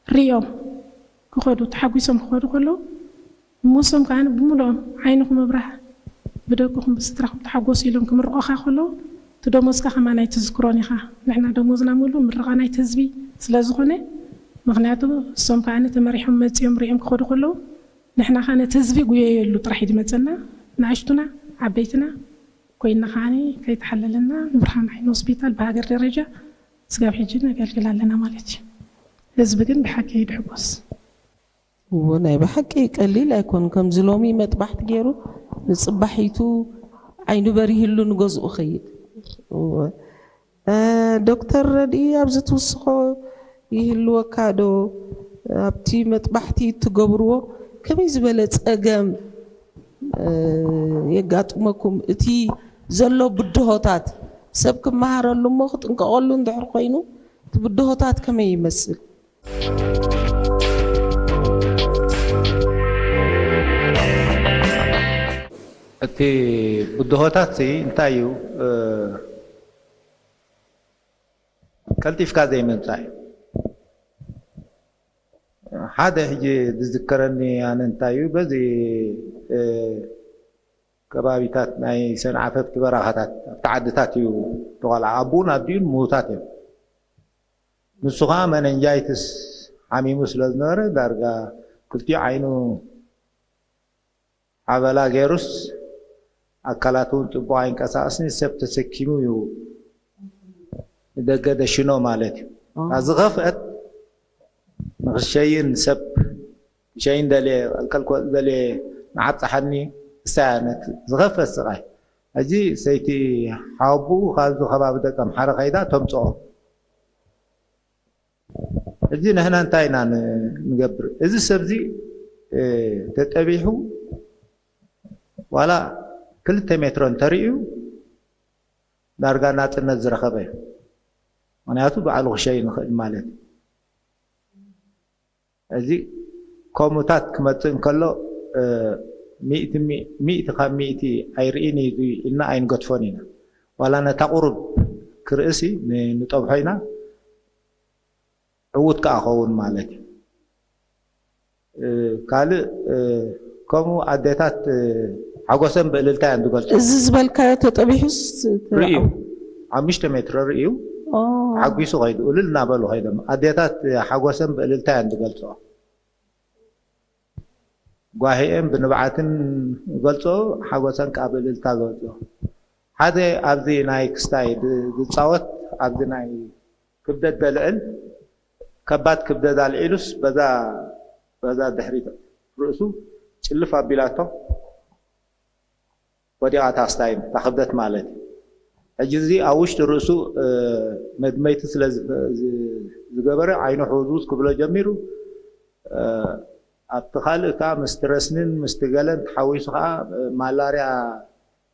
ሪኦም ክኸዱ፣ ተሓጒሶም ክኸዱ ከለዉ፣ እሞ ንሶም ከዓ ብምልኦም ዓይንኹም ምብራህ፣ ብደቅኹም ብስድራኹም ተሓጎሱ ኢሎም ክምርቑኻ ከለዉ፣ እቲ ደሞዝካ ከማን ኣይትዝክሮን ኢኻ። ንሕና ደሞዝና ምሉእ ምርቓ ናይቲ ህዝቢ ስለ ዝኾነ፣ ምኽንያቱ እሶም ከዓ ተመሪሖም መፂኦም ሪኦም ክኸዱ ከለዉ፣ ንሕና ከዓ ነቲ ህዝቢ ጉየየሉ ጥራሕ እዩ ዝመፀና። ንኣሽቱና ዓበይትና ኮይና ከዓ ከይተሓለለና ንብርሃን ዓይኒ ሆስፒታል ብሃገር ደረጃ ስጋብ ሕጂ ነገልግል ኣለና ማለት እዩ። ህዝቢ ግን ብሓቂ ይድሕጎስ። እዎ፣ ናይ ብሓቂ ቀሊል ኣይኮን። ከምዚ ሎሚ መጥባሕቲ ገይሩ ንፅባሒቱ ዓይኑ በሪህሉ ንገዝኡ ኸይድ። እዎ። እ፣ ዶክተር ረድኢ፣ ኣብዚ ትውስኾ ይህልወካ ዶ? ኣብቲ መጥባሕቲ እትገብርዎ ከመይ ዝበለ ፀገም እ፣ የጋጥመኩም? እቲ ዘሎ ብድሆታት ሰብ ክመሃረሉ እሞ ክጥንቀቐሉ እንድሕር ኮይኑ፣ እቲ ብድሆታት ከመይ ይመስል? እቲ ብድሆታት እንታይ እዩ? እ፣ ቀልጢፍካ ዘይምምጻእ እዩ። ሓደ ሕጂ ዝዝከረኒ ኣነ እንታይ እዩ፣ በዚ፣ እ፣ ከባቢታት ናይ ሰንዓፈ ኣብቲ በረኻታት ኣብቲ ዓድታት እዩ ተቆልዓ። ኣቡኡን ኣዲኡን ምዉታት እዮም። ንሱ ኸዓ መነንጃይትስ ሓሚሙ ስለ ዝነበረ ዳርጋ ክልቲኡ ዓይኑ ሓበላ ገይሩስ ኣካላቱ እውን ጽቡቕ ኣይንቀሳቐስን፣ ሰብ ተሰኪሙ እዩ ንደገ ደሽኖ ማለት እዩ። እታ ዝኸፍአት ንኽሸይን ሰብ ክሸይን ደልየ ክቕልቀል ክወጽእ ደልየ ንዓብጽሓኒ እሳ እያ ነቲ ዝኸፍአ ስቓይ። ሕጂ ሰይቲ ሓወብኡ ካብዚ ከባቢ ደቀምሓረ ከይዳ ተምጽኦ። ሕጂ ንሕና እንታይ ኢና ን- ንገብር? እዚ ሰብዚ እ፣ ተጠቢሑ ዋላ ክልተ ሜትሮ እንተርእዩ ዳርጋ ናፅነት ዝረኸበ እዩ። ምክንያቱ ባዕሉ ክሸይን ይኽእል ማለት እዩ። እዚ ከምኡታት ክመፅእ እንከሎ እ፣ ሚእቲ ሚ- ሚእቲ ካብ ሚእቲ ኣይርእን እዩ ኢልና ኣይንገድፎን ኢና። ዋላ ነታ ቁሩብ ክርእሲ ን- ንጠብሖ ኢና። ዕዉት ከኣ ኸውን ማለት እዩ። እ፣ ካልእ እ፣ ከምኡ ኣዴታት እ፣ ሓጎሰን ብእልልታ እየን ዝገልጹ። እዚ ዝበልካዮ ተጠቢሑስ ርእዩ ሓሙሽተ ሜትሮ ርእዩ ኦ፣ ሓጒሱ ከይዱ እልል እናበሉ ከይዶም ኣዴታት እ፣ ሓጎሰን ብእልልታ እየን ዝገልጽኦ። ጓሂኤን ብንብዓትን ይገልጽኦ፣ ሓጎሰን ከኣ ብእልልታ ይገልጽኦ። ሓደ ኣብዚ ናይ ክስታይ ድ- ዝጻወት ኣብዚ ናይ ክብደት ዘልዕል ከባድ ክብደት ኣልዒሉስ በዛ በዛ ድሕሪት ርእሱ ጭልፍ ኣቢላቶ ወዲቓ እታ ክስታይ እታ ክብደት ማለት እዩ። ሕጂ እዚ ኣብ ውሽጢ ርእሱ እ፣ መድመይቲ ስለ ዝ- ዝ- ዝገበረ ዓይኑ ሕውዝውዝ ክብሎ ጀሚሩ እ፣ ኣብቲ ካልእ ከዓ ምስቲ ረስኒን ምስቲ ገለን ተሓዊሱ ከዓ እ፣ ማላርያ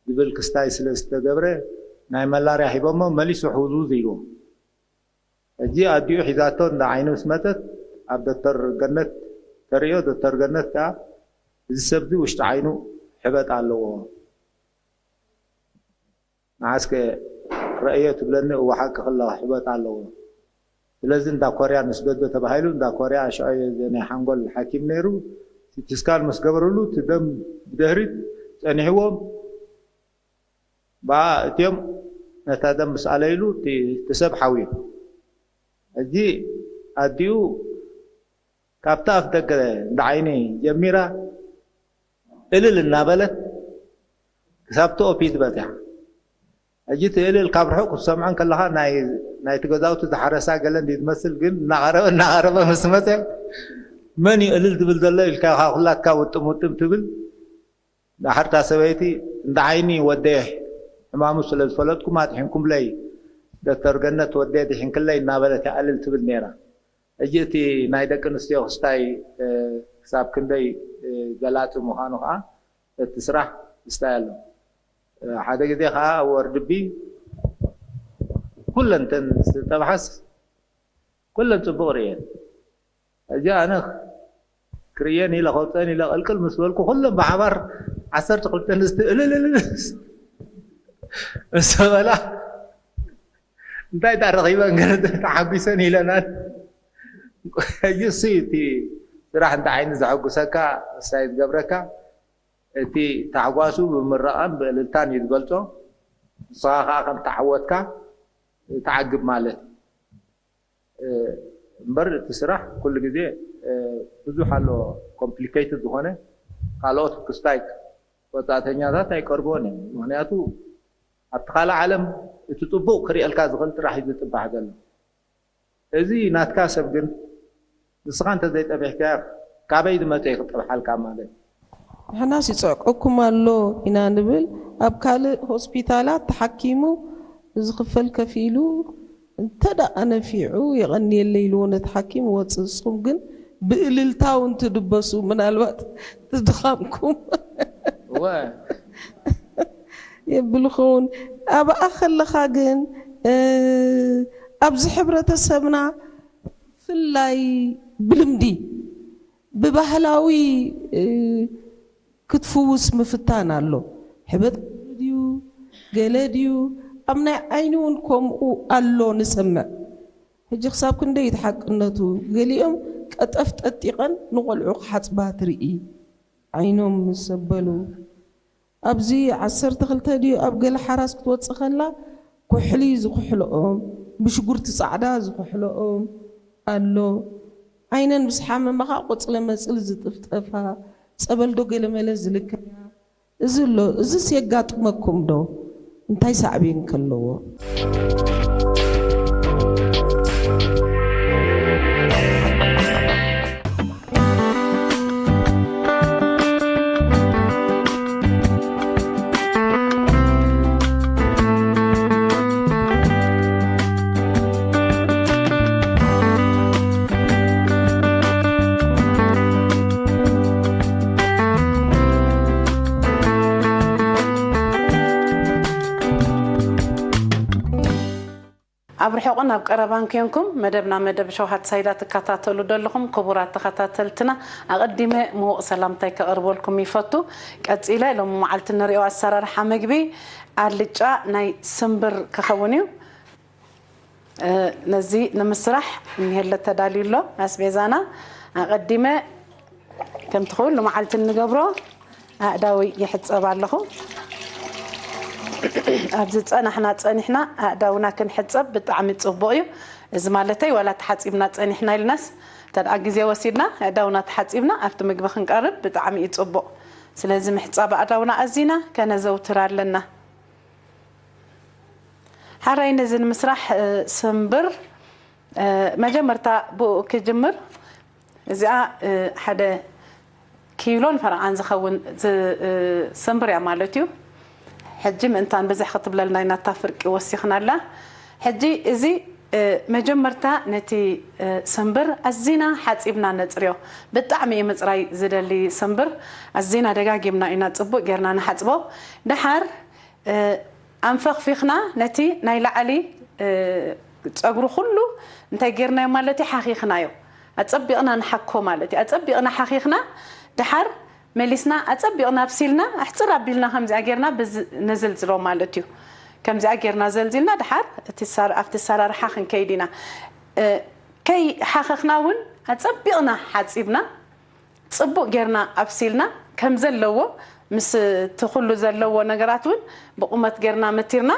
ዝብል ክስታይ ስለ ዝተገብረ ናይ መላርያ ሂቦሞ መሊሱ ሕውዝውዝ ኢልዎ። ሕጂ ኣዲኡ ሒዛቶ እንዳ ዓይኑ ምስ መጸት ኣብ ዶክተር ገነት ተርእዮ። ዶክተር ገነት ከኣ እዚ ሰብዚ ውሽጢ ዓይኑ ሕበጥ ኣለዎ፣ ንዓስከ ረእዮ ትብለኒ? እወ ሓቂ ከለኻ ሕበጥ ኣለዎ። ስለዚ እንዳ ኮርያ ንስደዶ ተባሂሉ። እንዳ ኮርያ ሽዑ ናይ ሓንጎል ሓኪም ነይሩ። ሲቲ ስካን ምስ ገበርሉ እቲ ደም ብድሕሪት ጸኒሕዎም ብኣ እትዮም ነታ ደም ምስ ኣለይሉ እቲ እቲ ሰብ ሓውዩ። ሕጂ ኣዲኡ ካብቲ ኣፍ ደገ እንዳ ዓይኒ ጀሚራ እልል እናበለት ክሳብቲ ኦፒድ በጺሓ። ሕጂ እቲ እልል ካብ ርሑቕ ክትሰምዖ እንከለኻ ናይ ናይቲ ገዛውቲ ዝሓረሳ ገለ እንዲ ትመስል፣ ግን እናቐረበ እናቐረበ ምስ መጸ መን እዩ እልል ዝብል ዘሎ ኢልካ ኢኻ ኩላትካ ውጥም ውጥም ትብል። ዳሕር እታ ሰበይቲ እንዳ ዓይኒ ወደየ ሕማሙ ስለ ዝፈለጥኩም ኣድሒንኩምለይ ዶክተር ገነት ወደየ ድሒንክለይ እናበለት እያ እልል ትብል ነይራ። ሕጂ እቲ ናይ ደቂ ኣንስትዮ ክስታይ እ፣ ክሳብ ክንደይ እ፣ ገላጺ ምዃኑ ከዓ እቲ ስራሕ ይስታይ ኣሎ። እ፣ ሓደ ግዜ ከዓ ወርድቢ ኩለን እተን ዝተጠብሓስ ኩለን ጽቡቕ ርእየን። ሕጂ ኣነ ክርእየን ኢለ ከውፀን ኢለ ቅልቅል ምስ በልኩ ኩለን ብሓባር ዓሰርተ ክልተ ኣንስቲ እልልልል ምስ በላ እንታይ ዳ ረኺበን ገለ ተሓጒሰን ኢለናን። ሕጂ እሱ እቲ ስራሕ እንታይ ዓይነት ዘሐጉሰካ፣ ሳይ ዝገብረካ፣ እቲ ታሕጓሱ ብምርቓን ብእልልታን እዩ ዝገልጾ። ንስኻ ከኣ ከም ተዓወትካ ትዓግብ ማለት እዩ። እምበር እቲ ስራሕ ኩሉ ግዜ ብዙሕ ኣሎ፣ ኮምፕሊኬትድ ዝኾነ፣ ካልኦት ክስታይ ወጻእተኛታት ኣይቀርብዎን እዮም። ምኽንያቱ ኣብቲ ካልእ ዓለም እቲ ጽቡቕ ክርእየልካ ዝኽእል ጥራሕ እዩ ዝጥባሕ ዘሎ። እዚ ናትካ ሰብ ግን ንስኻ እንተዘይጠቢሕካዮ ካበይ ዝመጸ እዩ ክጠብሓልካ ማለት? ንሕናስ ይጽዕቀኩም ኣሎ ኢና ንብል። ኣብ ካልእ ሆስፒታላት ተሓኪሙ ዝኽፈል ከፊሉ እንተ ደኣ ነፊዑ የቐንየለይ ኢልዎ ነቲ ሓኪም ይወጽእ። ንስኹም ግን ብእልልታ እውን ትድበሱ፣ ምናልባት ትድኻምኩም እወ። የብል ኸውን። ኣብኣ ከለኻ ግን፣ እ፣ ኣብዚ ሕብረተሰብና ብፍላይ ብልምዲ፣ ብባህላዊ፣ እ፣ ክትፍውስ ምፍታን ኣሎ። ሕበጥ ድዩ? ገለ ድዩ? ኣብ ናይ ዓይኒ እውን ከምኡ ኣሎ ንሰምዕ። ሕጂ ክሳብ ክንደይ እቲ ሓቅነቱ? ገሊኦም ቀጠፍ ጠጢቐን ንቖልዑ ክሓጽባ ትርኢ። ዓይኖም ምስ ዘበሉ። ኣብዚ ዓሰርተ ክልተ ድዩ ኣብ ገለ ሓራስ ክትወጽእ ከላ ኩሕሊ ዝኩሕልኦም፣ ብሽጉርቲ ጻዕዳ ዝኩሕልኦም ኣሎ። ዓይነን ምስ ሓመማ ኸኣ ቆጽለ መጽሊ ዝጥፍጠፋ፣ ጸበል ዶ ገለመለ ዝልከያ። እዚ ኣሎ፣ እዝስ የጋጥመኩም ዶ? እንታይ ሳዕቤን ከለዎ? ኣብ ርሑቕን ኣብ ቀረባን ኬንኩም መደብና መደብ ሸውሃት ሳይዳ ትከታተሉ ዘለኹም ክቡራት ተኸታተልትና፣ ኣቐዲመ ምዉቕ ሰላምታይ ከቕርበልኩም ይፈቱ። ቀጺለ ሎሚ መዓልቲ ንሪኦ ኣሰራርሓ መግቢ ኣልጫ ናይ ስምብር ክኸውን እዩ። እ፣ ነዚ ንምስራሕ እኒሀለ ተዳልዩ ኣሎ ኣስቤዛና። ኣቐዲመ ከምቲ ኩሉ መዓልቲ እንገብሮ ኣእዳዊ ይሕጸብ ኣለኹ። ኣብዚ ጸናሕና ጸኒሕና ኣእዳውና ክንሕጸብ ብጣዕሚ ጽቡቕ እዩ። እዚ ማለተይ ዋላ ተሓጺብና ጸኒሕና ኢልናስ እንተ ደኣ ግዜ ወሲድና ኣእዳውና ተሓጺብና ኣብቲ ምግቢ ክንቀርብ ብጣዕሚ እዩ ጽቡቕ። ስለዚ ምሕጻብ ኣእዳውና ኣዚና ከነዘውትር ኣለና። ሓራይ ነዚ ንምስራሕ፣ እ፣ ስምብር፣ እ፣ መጀመርታ ብኡ ክጅምር። እዚኣ፣ እ፣ ሓደ ኪሎን ፈረቓን ዝኸውን ዝ-፣ እ፣ ስምብር እያ ማለት እዩ። ሕጂ ምእንታን ብዝሕ ክትብለልና ኢና እታ ፍርቂ ወሲኽናላ። ሕጂ እዚ፣ እ፣ መጀመርታ ነቲ፣ እ፣ ስምብር ኣዚና ሓጺብና ነጽርዮ። ብጣዕሚ እዩ ምጽራይ ዝደሊ ስምብር። ኣዚና ደጋጊምና ኢና ጽቡቕ ጌርና ንሓጽቦ። ደሓር እ፣ ኣንፈኽፊኽና ነቲ ናይ ላዕሊ፣ እ፣ ጸጉሩ ኩሉ እንታይ ጌርናዮ ማለት እዩ? ሓኺኽናዮ። ኣጸቢቕና ንሓኮ ማለት እዩ። ኣጸቢቕና ሓኺኽና፣ ደሓር መሊስና ኣጸቢቕና ኣብሲልና፣ ኣሕጽር ኣቢልና ከምዚኣ ጌርና ብዝ-፣ ነዘልዝሎ ማለት እዩ። ከምዚኣ ጌርና ዘልዚልና፣ ደሓር እቲ ሳር-፣ ኣብቲ ኣሰራርሓ ክንከይድ ኢና። እ፣ ከይሓኸኽና እውን ኣጸቢቕና ሓጺብና፣ ጽቡቕ ጌርና ኣብሲልና ከም ዘለዎ፣ ምስ እቲ ኩሉ ዘለዎ ነገራት እውን ብቑመት ጌርና መቲርና፣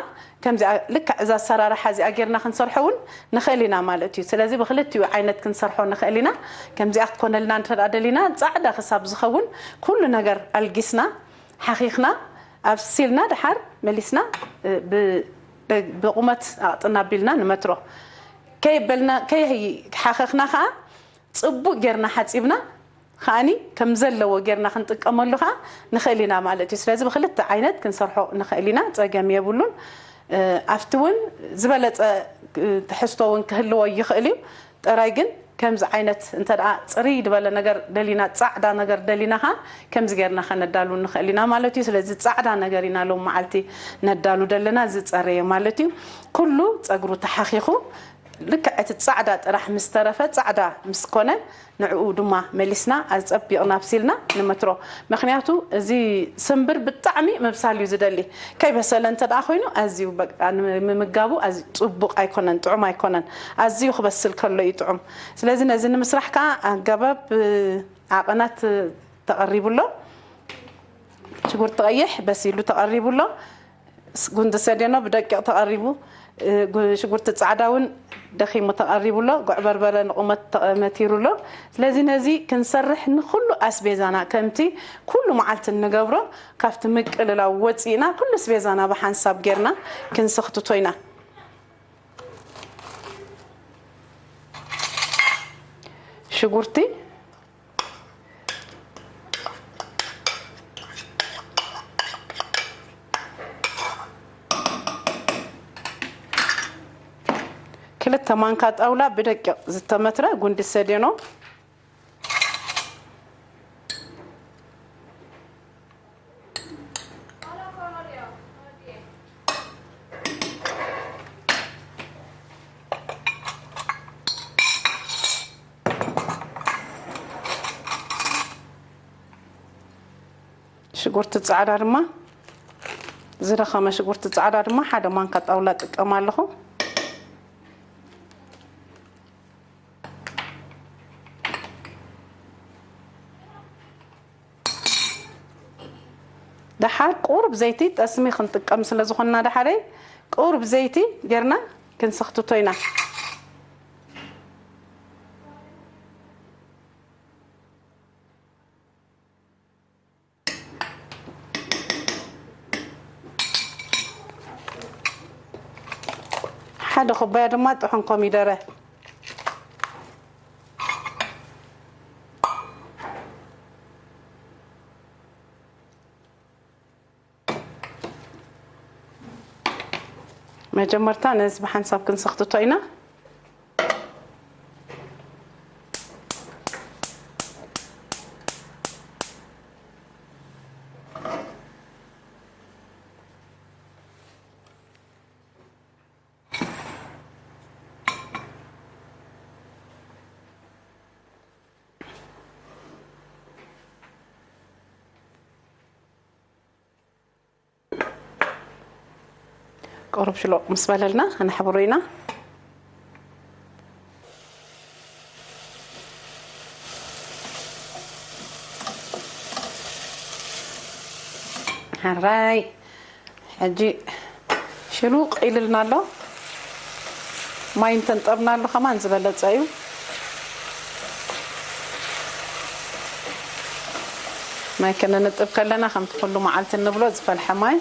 ከምዚኣ ልክዕ እዛ ኣሰራርሓ እዚኣ ጌርና ክንሰርሖ እውን ንኽእል ኢና ማለት እዩ። ስለዚ ብኽልቲኡ ዓይነት ክንሰርሖ ንኽእል ኢና። ከምዚኣ ክትኮነልና እንተ ደኣ ደሊና፣ ጻዕዳ ክሳብ ዝኸውን ኩሉ ነገር ኣልጊስና፣ ሓኺኽና፣ ኣብሲልና፣ ደሓር መሊስና፣ እ፣ ብ-፣ ብ-፣ ብቑመት ኣቕጥና ኣቢልና ንመትሮ። ከይበልና፣ ከይሓኸኽና ኸኣ ጽቡቕ ጌርና ሓጺብና ከኣኒ ከም ዘለዎ ጌርና ክንጥቀመሉ ከኣ ንኽእል ኢና ማለት እዩ። ስለዚ ብኽልተ ዓይነት ክንሰርሖ ንኽእል ኢና፣ ጸገም የብሉን። እ፣ ኣብቲ እውን ዝበለጸ፣ እ፣ ትሕዝቶ እውን ክህልዎ ይኽእል እዩ። ጥራይ ግን ከምዚ ዓይነት እንተ ደኣ ጽርይ ዝበለ ነገር ደሊና፣ ጻዕዳ ነገር ደሊና ከኣ ከምዚ ጌርና ከነዳሉ ንኽእል ኢና ማለት እዩ። ስለዚ ጻዕዳ ነገር ኢና ሎም መዓልቲ ነዳሉ ደለና፣ ዝጸረየ ማለት እዩ። ኩሉ ጸጉሩ ተሓኺኹ ልክዕ እቲ ጻዕዳ ጥራሕ ምስ ተረፈ፣ ጻዕዳ ምስ ኮነ፣ ንዕኡ ድማ መሊስና ኣጸቢቕና ኣብሲልና ንመትሮ። ምኽንያቱ እዚ ስምብር ብጣዕሚ ምብሳል እዩ ዝደሊ። ከይበሰለ እንተ ደኣ ኮይኑ፣ ኣዝዩ በቃ ንምምጋቡ ኣዝዩ ጽቡቕ ኣይኮነን፣ ጥዑም ኣይኮነን። ኣዝዩ ክበስል ከሎ እዩ ጥዑም። ስለዚ ነዚ ንምስራሕ ከኣ ኣገባብ፣ እ፣ ዓቐናት ተቐሪቡ ኣሎ። ሽጉርቲ ቀይሕ በሲሉ ተቐሪቡ ኣሎ። ስ-፣ ጉንዲ ሰዴኖ ብደቂቕ ተቐሪቡ፣ እ፣ ጉ-፣ ሽጉርቲ ጻዕዳ እውን ደኺሙ ተቐሪቡ ኣሎ። ጉዕ በርበረ ንቑመት ተቐ-፣ መቲሩ ኣሎ። ስለዚ ነዚ ክንሰርሕ ንኹሉ ኣስቤዛና ከምቲ ኩሉ መዓልቲ እንገብሮ ካብቲ ምቅልላው ወጺእና ኩሉ ኣስቤዛና ብሓንሳብ ጌርና ክንስኽትቶ ኢና። ሽጉርቲ ክልተ ማንካ ጣውላ ብደቂቕ ዝተመትረ ጉንዲ ሰዴኖ። ሽጉርቲ ጻዕዳ ድማ፣ ዝደኸመ ሽጉርቲ ጻዕዳ ድማ ሓደ ማንካ ጣውላ ጥቀም ኣለኹ። ደሓር ቁሩብ ዘይቲ፣ ጠስሚ ክንጥቀም ስለ ዝኾንና፣ ደሓረይ ቁሩብ ዘይቲ ጌርና ክንስኽትቶ ኢና። ሓደ ኩባያ ድማ ጥሑን ኮሚደረ። መጀመርታ ነዚ ብሓንሳብ ክንስኽትቶ ኢና። ቁሩብ ሽሎቕ ምስ በለልና ከነሕብሮ ኢና። ሕራይ ሕጂ ሽሉቕ ኢልልና ኣሎ። ማይ እንተንጠብናሉ ከማን ዝበለጸ እዩ። ማይ ከነንጥብ ከለና ከምቲ ኩሉ መዓልቲ እንብሎ ዝፈልሐ ማይ።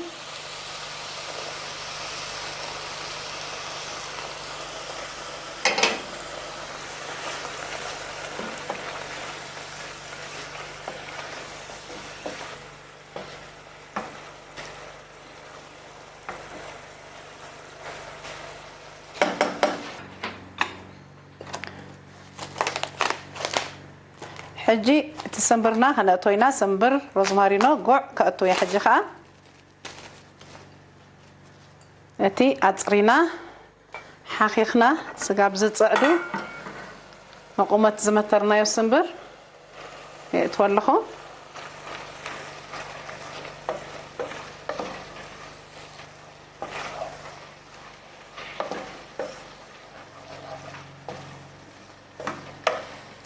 ሕጂ እቲ ስምብርና ከነእቶ ኢና። ስምብር፣ ሮዝማሪኖ፣ ጉዕ ከእቶ እየ። ሕጂ ከኣ እቲ ኣጽሪና ሓኺኽና ስጋብ ዝጽዕዱ ንቁመት ዝመተርናዮ ስምብር የእትዎ ኣለኹ።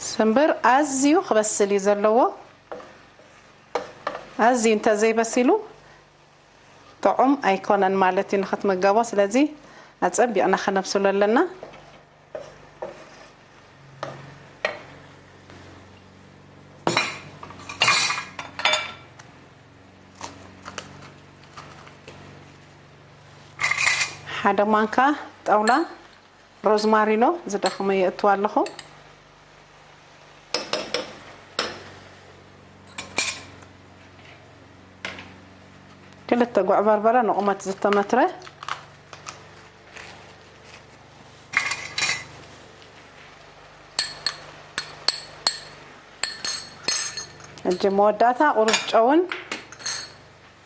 ስምብር ኣዝዩ ክበስል እዩ ዘለዎ። ኣዝዩ እንተዘይበሲሉ ጥዑም ኣይኮነን ማለት እዩ ንኽትምገቦ። ስለዚ ኣጸቢቕና ከነብስሎ ኣለና። ሓደ ማንካ ጣውላ ሮዝማሪኖ ዝደኸመ የእትዋ ኣለኹ። ክልተ ጉዕ በርበረ ንቑመት ዝተመትረ። ሕጂ መወዳእታ ቁሩብ ጨውን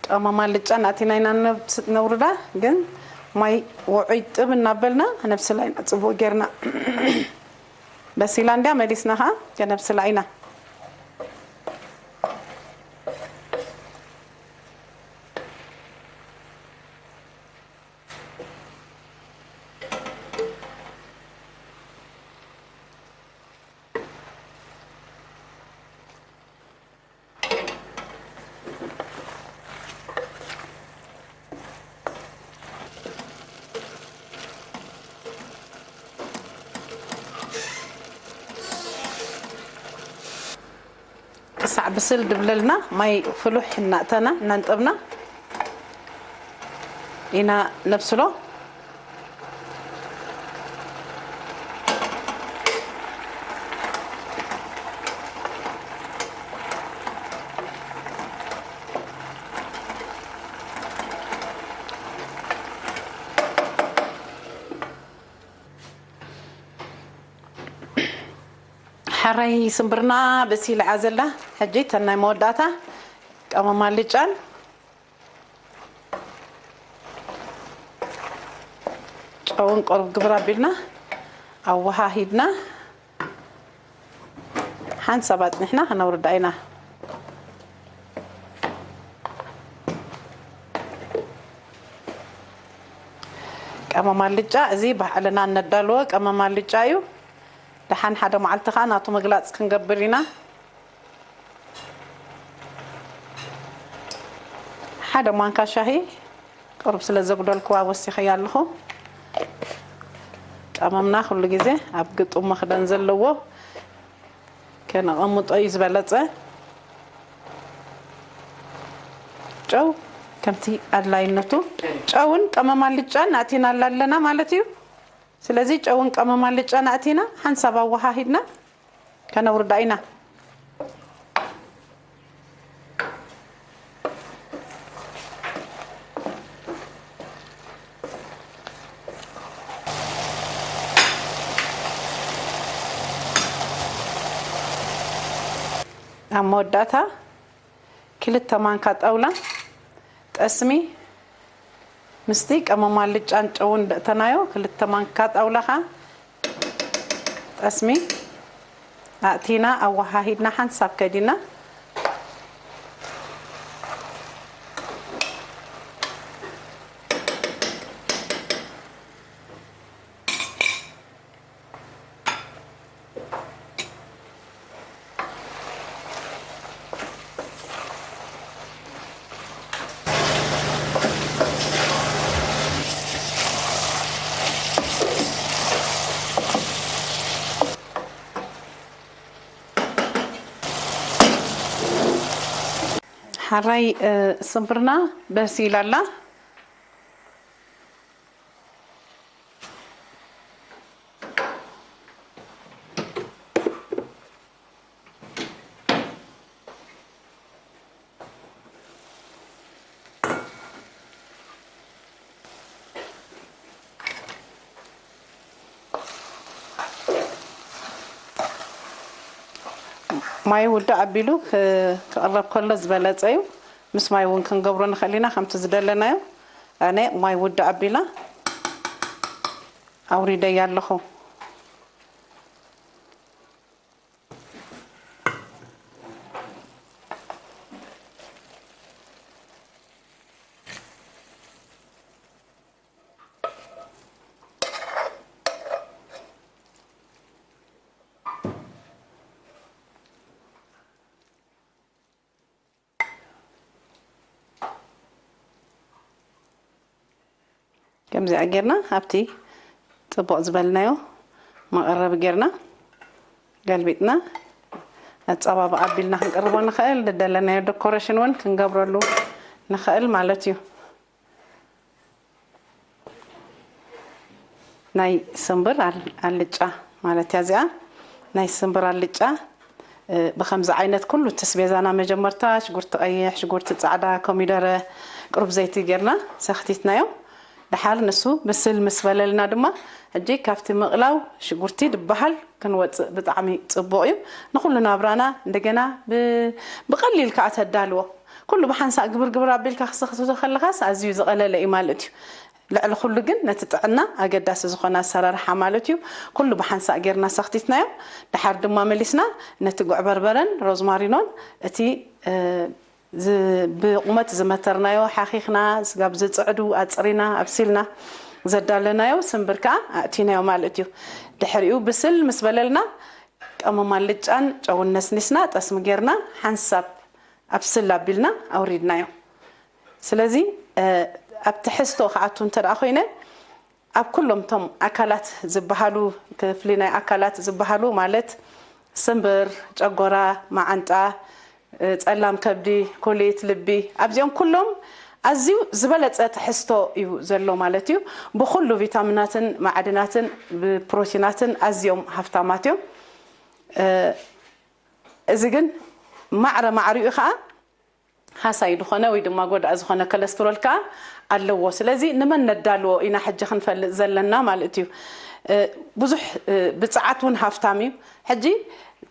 ቀመም ኣልጫን ኣእቲና ኢና ነብ-፣ ነውርዳ፣ ግን ማይ ውዑይ ጥብ እናበልና ነብስላ ኢና። ጽቡቕ ጌርና በሲላ እንድያ፣ መሊስና ኸዓ ከነብስላ ኢና። ክሳዕ ብስል ድብለልና ማይ ፍሉሕ እናእተና እናንጠብና ኢና ነብስሎ። ሓራይ ስምብርና በሲላ እያ ዘላ። ሕጂ እተን ናይ መወዳእታ ቀመም ኣልጫን ጨውን ቁሩብ ግብር ኣቢልና ኣወሃሂድና ሓንሳብ ኣጽኒሕና ከነውርዳ ኢና። ቀመም ኣልጫ እዚ ባዕልና እነዳልዎ ቀመም ኣልጫ እዩ። ደሓን ሓደ መዓልቲ ኸኣ ናቱ ምግላጽ ክንገብር ኢና። ሓደ ማንካ ሻሂ ቁሩብ ስለ ዘጉደልክዋ ወሲኸያ ኣለኹ። ቀመምና ኩሉ ግዜ ኣብ ግጡም መኽደን ዘለዎ ከነቐምጦ እዩ ዝበለጸ። ጨው ከምቲ ኣድላይነቱ፣ ጨውን ቀመም ኣልጫን ኣእቲናላ ኣለና ማለት እዩ። ስለዚ ጨውን ቀመም ኣልጫን ኣእቲና ሓንሳብ ኣወሃሂድና ከነውርዳ ኢና። ኣብ መወዳእታ ክልተ ማንካ ጣውላ ጠስሚ ምስቲ ቀመም ኣልጫን ጨውን ደእተናዮ ክልተ ማንካ ጣውላ ኸኣ ጠስሚ ኣእቲና ኣወሃሂድና ሓንሳብ ከዲና ሓራይ ስምብርና በሲላ ኣላ። ማይ ውድእ ኣቢሉ ክቕረብ ከሎ ዝበለጸ እዩ። ምስ ማይ እውን ክንገብሮ ንኽእል ኢና ከምቲ ዝደለናዮ። ኣነ ማይ ውድእ ኣቢላ ኣውሪደያ ኣለኹ። ከምዚኣ ጌርና ኣብቲ ጽቡቕ ዝበልናዮ መቐረቢ ጌርና ገልቢጥና ኣጸባብቕ ኣቢልና ክንቅርቦ ንኽእል። ዝደለናዮ ዶኮሬሽን እውን ክንገብረሉ ንኽእል ማለት እዩ። ናይ ስምብር ኣልጫ ማለት እያ እዚኣ። ናይ ስምብር ኣልጫ ብከምዚ ዓይነት ኩሉ ትስቤዛና መጀመርታ ሽጉርቲ ቀይሕ ሽጉርቲ ጻዕዳ ኮሚደረ ቅሩብ ዘይቲ ጌርና ሰኽቲትናዮ። ድሓር ንሱ ብስል ምስ በለልና ድማ ሕጂ ካብቲ ምቕላው ሽጉርቲ ድበሃል ክንወፅእ ብጣዕሚ ፅቡቕ እዩ። ንኩሉ ናብራና እንደገና ብቐሊል ከዓ ተዳልዎ። ኩሉ ብሓንሳእ ግብር ግብር ኣቢልካ ክሰኽትቶ ከለኻስ ኣዝዩ ዝቐለለ እዩ ማለት እዩ። ልዕሊ ኩሉ ግን ነቲ ጥዕና ኣገዳሲ ዝኾነ ኣሰራርሓ ማለት እዩ። ኩሉ ብሓንሳእ ጌርና ሰኽቲትናዮ። ድሓር ድማ መሊስና ነቲ ጉዕ በርበረን ሮዝማሪኖን እቲ እ፣ ዝ- ብቁመት ዝመተርናዮ ሓኺኽና፣ ስጋብ ዝፅዕዱ ኣፅሪና ኣብሲልና ዘዳለናዮ ስምብር ከዓ ኣእቲናዮ ማለት እዩ። ድሕሪኡ ብስል ምስ በለልና ቀመም ኣልጫን ጨውን ነስኒስና ጠስሚ ጌርና ሓንሳብ ኣብስል ኣቢልና ኣውሪድናዮ። ስለዚ ኣብ ትሕዝቶ ክኣቱ እንተ ደኣ ኮይነ ኣብ ኩሎም እቶም ኣካላት ዝበሃሉ ክፍሊ ናይ ኣካላት ዝበሃሉ ማለት ስምብር፣ ጨጎራ፣ መዓንጣ፣ ጸላም ከብዲ፣ ኩሊት፣ ልቢ ኣብዚኦም ኩሎም ኣዝዩ ዝበለጸ ትሕዝቶ እዩ ዘሎ ማለት እዩ። ብኩሉ ቪታሚናትን ማዕድናትን ብፕሮቲናትን ኣዝዮም ሃፍታማት እዮም። እዚ ግን ማዕረ ማዕሪኡ ከዓ ሃሳይ ዝኾነ ወይ ድማ ጎዳኢ ዝኾነ ኮለስትሮል ከዓ ኣለዎ። ስለዚ ንመን ነዳልዎ ኢና ሕጂ ክንፈልጥ ዘለና ማለት እዩ። ብዙሕ ብፅዓት እውን ሃፍታም እዩ። ሕጂ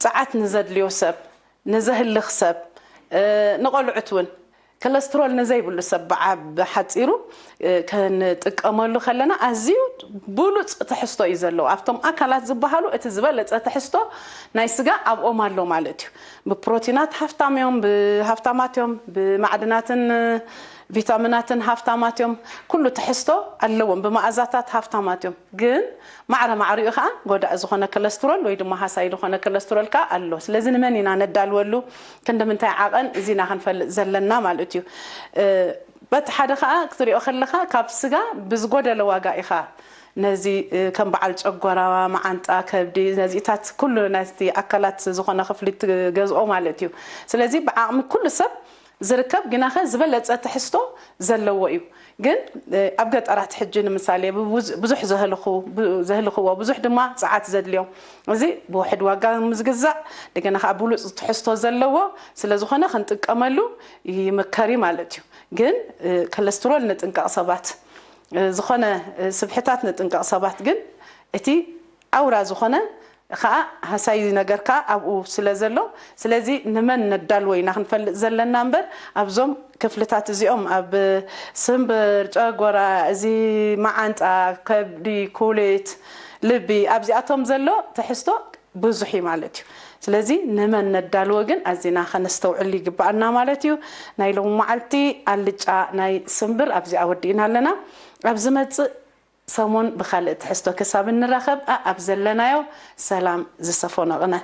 ፅዓት ንዘድልዮ ሰብ፣ ንዘህልኽ ሰብ፣ ንቆልዑት እውን ኮለስትሮል ንዘይብሉ ሰብ ብሓፂሩ ክንጥቀመሉ ከለና ኣዝዩ ብሉፅ ትሕዝቶ እዩ ዘለዎ። ኣብቶም ኣካላት ዝበሃሉ እቲ ዝበለፀ ትሕዝቶ ናይ ስጋ ኣብኦም ኣሎ ማለት እዩ። ብፕሮቲናት ሃፍታም እዮም፣ ብሃፍታማት እዮም፣ ብማዕድናትን ቪታሚናትን ሃፍታማት እዮም። ኩሉ ትሕዝቶ ኣለዎም፣ ብመኣዛታት ሃፍታማት እዮም። ግን ማዕረ ማዕሪኡ ከዓ ጎዳኢ ዝኾነ ኮለስትሮል ወይ ድማ ሃሳይ ዝኾነ ኮለስትሮል ከዓ ኣሎ። ስለዚ ንመን ኢና ነዳልወሉ፣ ክንዲ ምንታይ ዓቐን እዚና ክንፈልጥ ዘለና ማለት እዩ። በቲ ሓደ ከዓ ክትሪኦ ከለኻ ካብ ስጋ ብዝጎደለ ዋጋ ኢኻ ነዚ ከም በዓል ጨጎራ፣ መዓንጣ፣ ከብዲ፣ ነዚታት ኩሉ ናይቲ ኣካላት ዝኾነ ክፍሊ ትገዝኦ ማለት እዩ። ስለዚ ብዓቕሚ ኩሉ ሰብ ዝርከብ ግናኸ ዝበለፀ ትሕዝቶ ዘለዎ እዩ። ግን ኣብ ገጠራት ሕጂ ንምሳሌ ብዙሕ ዘህልኽዎ ብዙሕ ድማ ፀዓት ዘድልዮም እዚ ብውሕድ ዋጋ ዝግዛእ እንደገና ከዓ ብሉፅ ትሕዝቶ ዘለዎ ስለዝኾነ ክንጥቀመሉ ይምከር ማለት እዩ። ግን ኮለስትሮል ንጥንቀቕ ሰባት፣ ዝኾነ ስብሕታት ንጥንቀቕ ሰባት ግን እቲ ኣውራ ዝኾነ ከዓ ሃሳይ ነገር ከዓ ኣብኡ ስለ ዘሎ ስለዚ ንመን ነዳልዎ ኢና ክንፈልጥ ዘለና እምበር ኣብዞም ክፍልታት እዚኦም ኣብ ስምብር፣ ጨጎራ፣ እዚ መዓንጣ፣ ከብዲ፣ ኩሊት፣ ልቢ ኣብዚኣቶም ዘሎ ትሕዝቶ ብዙሕ እዩ ማለት እዩ። ስለዚ ንመን ነዳልዎ ግን ኣዚና ከነስተውዕል ይግባኣና ማለት እዩ። ናይ ሎሚ መዓልቲ ኣልጫ ናይ ስምብር ኣብዚኣ ወዲእና ኣለና። ኣብ ዝመፅእ ሰሙን ብኻልእ ትሕዝቶ ክሳብ እንራኸብ ኣኣብ ዘለናዮ ሰላም ዝሰፈኖ ቅነ።